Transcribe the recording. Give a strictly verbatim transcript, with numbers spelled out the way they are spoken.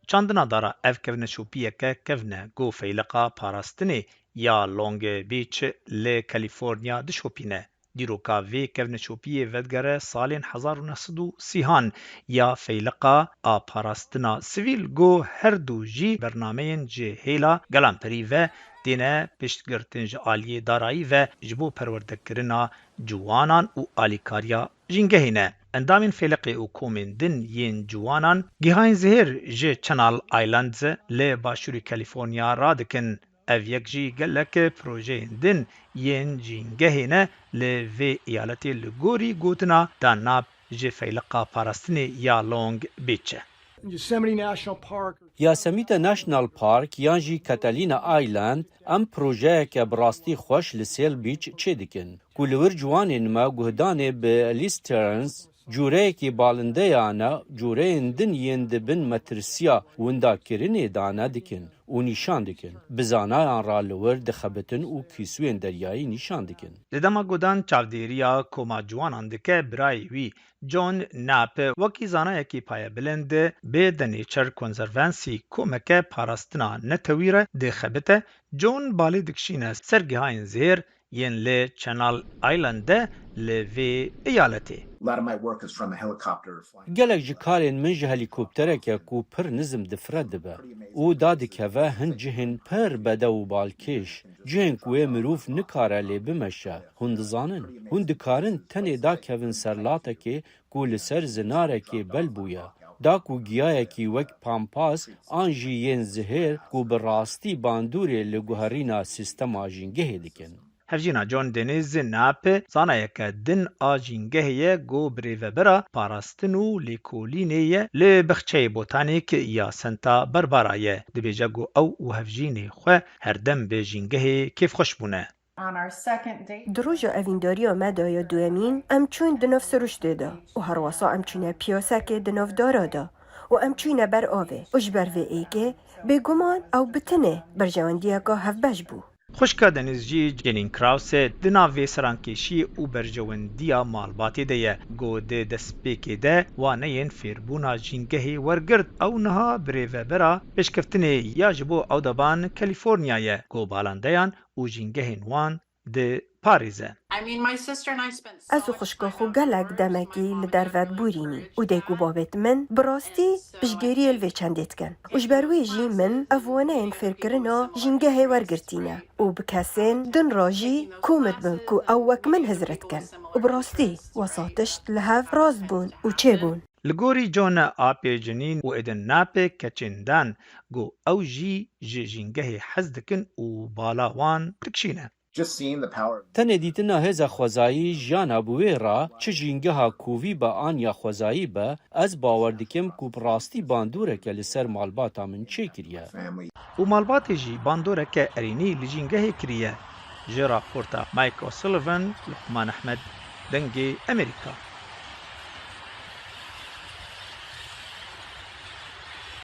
Çandina dara ev kevneşopiyeke kevne ku feyliqa parastinê ya Long Beach li California dişopîne. Dîroka vê kevneşopiyê vedigere salên hezar û neh sed û sîhan ya feyliqa a parastina sivîl ku her du jî bernameyên ji hêla gelanperî ve têne piştgirtin ji aliyê darayî ve ji bo perwerdekirina ciwanan û alîkariya jîngehê ne. Endamên feyliqê û komên din yên ciwanan gihayên zihêr ji Channel Islands li başûrê California radikin. Ev yek jî gelek projeyên din yên jîngehê ne li vê eyaletê li gorî gotina Dan Knapp ji feyliqa parastinê ya Long Beach e. Yosemite National Park. Yosemite National Park yan jî Catalina Island em projeyeke bi rastî xweş li Sail Beach çêdikin, ku li wir ciwanên me guhdanê bi Listerans, cûreyekî balindeyane, cûreyên din yên di bin metirsiya windakirinê de ne dikin û nîşan dikin. Bi zanayan re li wir dixebitin û kîsûyên deryayî nîşan dikin. Li dema godan çavdêriya koma ciwanan dike, birayê wî John Knapp wekî zanayekî payebilind bi The Nature Conservancy, komeke parastina netewî re dixebite. John balê dikişîne ser gihayên zêr yên li Channel Island de li vê eyaletê. Gelek ji karên min ji helîkoptereke ku pir nizm difire dibe û dadikeve hin cihên pir bedew û balkêş, cihên ku wê mirov nikare lê bimeşe. Hûn dizanin, hûn dikarin tenê dakevin ser latekê ku li ser zinarekê bel bûye, da ku giyayekî wek pampas an jî yên zihêr ku bi rastî bandorê li guherîna sîstema jîngehê dikin. Hevjîna John Deniz Knapp zanayeke din a jîngehê ye ku birêvebera parastin û lêkolînê ye li bexçeyê botanîk ya Santa Barbara ye. Dibêje ku ew û hevjînê xwe herdem bi jîngehê kêfxweş bûne. Di roja evîndariya me de ya duyemîn, em çûn di nav siruştê de û herwesa em çûne piyasekê di nav dara de û em çûyne ber avê û ji ber vê êkê, bêguman ew bi tinê berjewendiyeka hevbeş bû. Xwişka Deniz jî Jeanine Krause di nav vê serankêşiyê û berjewendiya malbatê de ye. Got, di destpêkê de waneyên fêrbûna jîngehê wergirt, ew niha birêvebera pêşkeftinê ya ji bo Ewdeban California ye, ku balandeyan û jîngehên wan diparêze. Ez û xwişka xwe gelek demekî li derve diborînî û dayik û bavêt min bi rastî piştgiriyê li vê çendê dikin û ji ber wê jî min ev waneyên fêrkirina jîngehê wergirtîne û bi kesên din re jî komî dibim ku ew wek min hizir dikin û bi rastî wesa tişt li hev rast bûn û çêbûn. Li gorî John apê Jeanine û Eden Knapp keçên dan, got ew jî ji jîngehê hez dikin û bala wan dikişîne. Tenê dîtina hêza xwezayî jiyana bi wê re, çi jîngeha kovî be an ya xwezayî be, ez bawer dikim ku bi rastî bandoreke li ser malbata min çêkiriye. Û malbatê jî bandoreke erênî li jîngehê kiriye. Ji raporta Mike O'Sullivan, Luqman Ehmed, Dengê Amerîka.